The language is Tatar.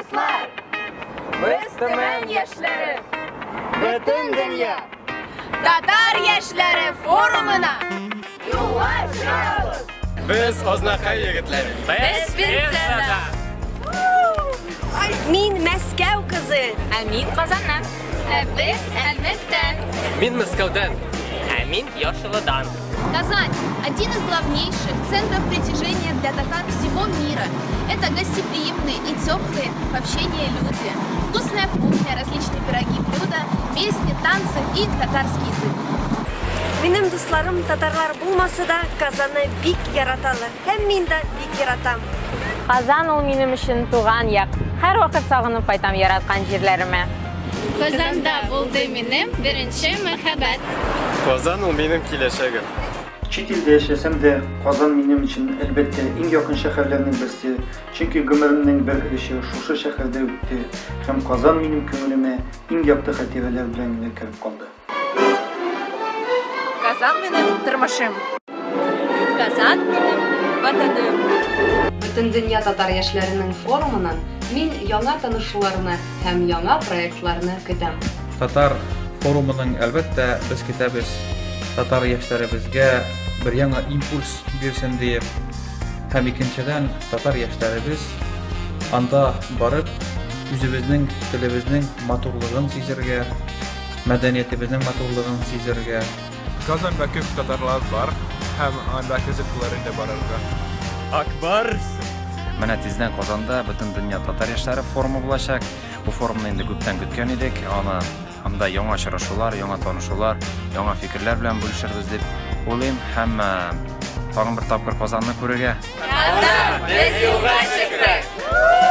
дуслар! Без Төмән яшьләре! Бөтен дөнья! Татар яшьләре форумына юлга чыгабыз! Без Азнакай егетләре! Без Пензадан! Мин Мәскәү кызы. Ә мин Казаннан. Ә без Әлмәттән. Мин Мәскәүдән. Ә мин Яшылыдан. Казань – один из главнейших центров притяжения для татар всего мира. Это гостеприимные и теплые в общении люди. Вкусная кухня, различные пироги, блюда, песни, танцы и татарский язык. Минем дусларым татарлар булмаса да, Казанны бик яраталар. Һәм мин дә бик яратам. Казан ул минем өчен туган як. Һәрвакыт сагынып кайтам яраткан җирләремә. Казанда булды минем беренче мәхәббәт. Казан ул минем киләчәгем. Чит илдә яшәсәм дә, Казан минем өчен, әлбәттә, иң якын шәһәрләрнең берсе, чөнки гомеремнең бер өлеше шушы шәһәрдә үтте һәм Казан минем күңелемә иң якты хатирәләр белән генә кереп калды. Казан минем тормышым. Казан минем ватаным. Бөтендөнья татар яшьләренең форумыннан мин яңа танышуларны һәм яңа проектларны көтәм. Татар форумының, әлбәттә, без көтәбез, татар яшьләребезгә бер яңа импульс бирсен диеп. Һәм икенчедән, татар яшьләребез анда барып, үзебезнең телебезнең матурлыгын сизергә, Мәдәниятебезнең матурлыгын сизергә. Казанда күп татарлар бар һәм анда кызык булыр иде барырга. Ак Барс! Менә тиздән Казанда Бөтендөнья татар яшьләре форумы булачак. Бу форумны инде күптән көткән идек. Аны анда яңа очрашулар, яңа танышулар, яңа фикерләр белән бүлешербез дип уйлыйм. Һәм тагын бер тапкыр Казанны күрергә. Казан, без юлга чыктык!